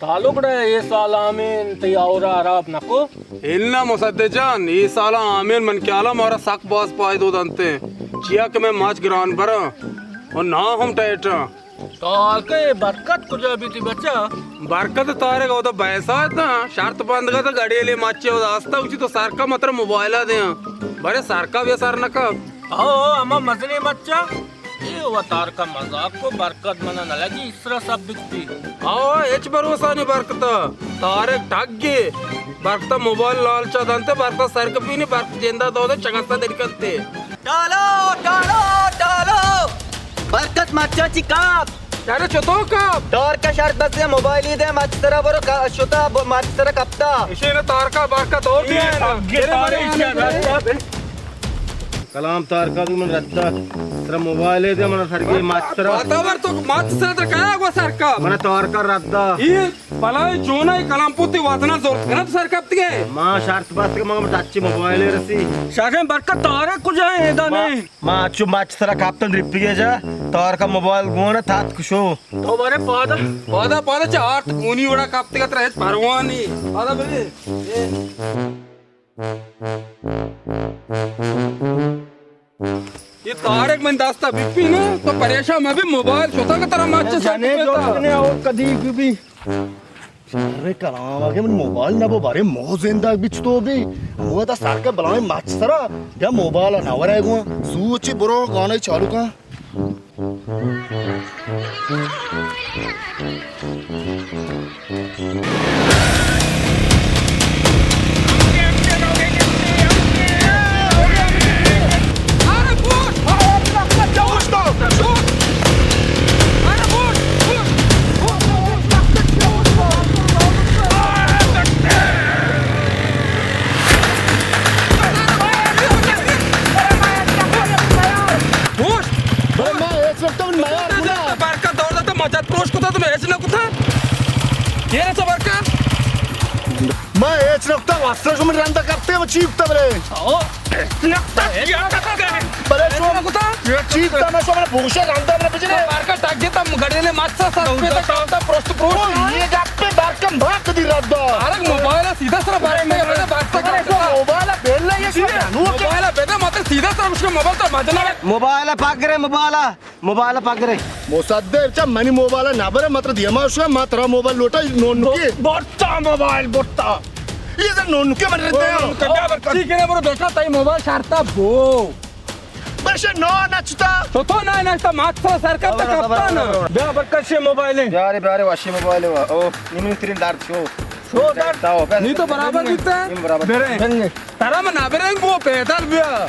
تعلق ڈا اے سال آمین تئی آورا حراب نکو؟ الا مصدق جان، اے سال آمین من خیالا مارا سک باز پائدو دنتے، چیا کہ میں مچ گران براں اور نا ہم ٹائٹاں۔ تو آکے برکت کجا بیتی بچا؟ برکت طارق اودا بیسا اتاں، شرط بندگا تا گڑیلے مچے اودا آستا، اچی تو سرکا متر موبائلا دیاں، بارے سرکا بیا سر نکا۔ او، او، اما مزنی مچا؟ اے و طارقا مذاق کو، برکت منا نہ لگی، اسرا سب بکتی۔ او، ہچ بھروسہ نی برکتا۔ طارق ٹگے۔ برکتا موبائل لالچا دنتے، برکتا سرکپی نی، برکت جندا دودے چگستا دل کنتے۔ ٹالو، ٹالو، ٹالو۔ برکت مچا چی کاپ؟ ارے چتو کاپ؟ طارقا شرط بس دے، موبائلی دے، مچ سرا برو کا-، شتا ب-، مچ سرا کپتا۔ اشی نے طارقا برکت اور دیا ہے نا۔ اگے طارق اشی رکھتا۔ کلام طارقا تو من ردا۔ ترا موبائل دے، من سرگے مچ سرا۔ باتاور تو مچ سرا تر کیا گو سرکا؟ من طارقا ردا۔ اے بلائے جونا اے کلام پوتی واتنا زور کنا تو سر کپت گئے۔ ما شرط بست کہ مگم تچی موبائل رسی۔ شاگیں برکت طارق کجا ہے ادا ما، نے؟ ما اچو مچ سرا کپتن درپی گئے جا۔ طارقا موبائل گون تات کشو۔ تو بارے پادا، پادا، پادا چا آرت گونی وڑا کپت گئے ترا ہچ پرواہ نہیں۔ پادا بلے۔ اے۔ اے طارق من دستا بپی نا، تو پریشان مبی، موبائل شتا کہ ترا مچ سر جنے جو کپتا۔ نے اور کدی بھی۔ ارے کلام آگے من موبائل نہ بو بارے مو زندگ بچ تو بھی۔ مو دا سر کا بلائیں مچ سرا۔ بیا موبائل نہ ورے گو۔ سوچی برو گانے چالو کا۔ برکت دور داتا، ما جت پروش کتا، تو میں ہچ نہ کتا۔ یہ رسا برکت۔ ما ہچ نہ کتا، واسطہ شما رندا کرتے، وہ چی کتا بلے؟ او، نکتا، یہ کتا۔ بلے شما چی کتا، میں شما بوشے رندا بلے بجنے۔ برکت ٹاک دیتا، گڑی نے مات سا سر پہ تا کتا، پروش تو پروش۔ او، یہ گپ پہ برکت ما کدی ردا۔ ارے موبائل سیدھا سر برکت، برکت۔ موبائل بیل لے، یہ موبائل بیدا مت سیدھا سر اس کے موبائل تو مجنا۔ موبائل پاک کرے، موبائل۔ موبائل پگرے۔ مصدق، چا منی موبائل نہ برے، متر دیما شو، ما ترا موبائل لوٹا، نونکے۔ برتا موبائل، برتا۔ یہ سر نونکے من رہتے ہیں۔ چی کرے برو بیٹا، تئی موبائل شارتا بو۔ بشے نو نچتا۔ تو تو نہ نچتا، مات سر سر کرتا کپتا نا۔ بیا برکت شے موبائل ہے۔ بیارے، بیارے، واشی موبائل ہے۔ او، نیمنی ترین درد شو۔ شو درد۔ نی تو برابر بیتا ہے۔ نیم برابر۔ برے۔ ترا من نہ برنگ بو، پیدل بیا۔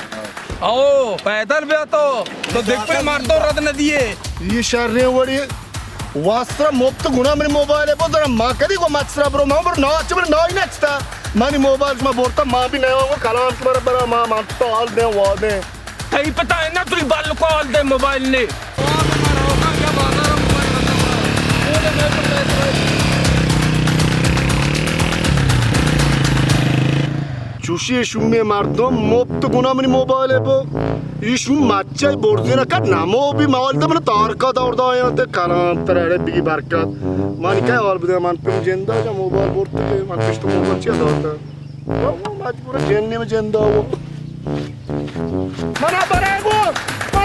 او، پیدل بیا تو۔ تو دیکھ پر مار تو رد نہ دیے۔ یہ شر نے وڑی واسطہ مفت گنا منی موبائل ہے، بو ذرا ما کدی کو مچ سرا برو، ما برو نا چ برو نا ہی نچتا۔ منی موبائل شما بورتا، ما بھی نیا ہوں کلام شما برا، ما، ما تو حال دے وا دے۔ تئی پتا ہے نا، تئی بال کو حال دے موبائل نے۔ چوشی شومیں مردم مپت گنا منی موبائل ء بو۔ ای شوم مچ ء برزین کت نمو بی موبائل دے من تارکا دور دایاں تے کلام تر اڑے بگی برکت۔ من کئے حال بدے من پم جندا جا موبائل برت کے من پشت موبائل چیا داتا۔ مجبور جن نیم جندا وہ۔ منا برے گو، تو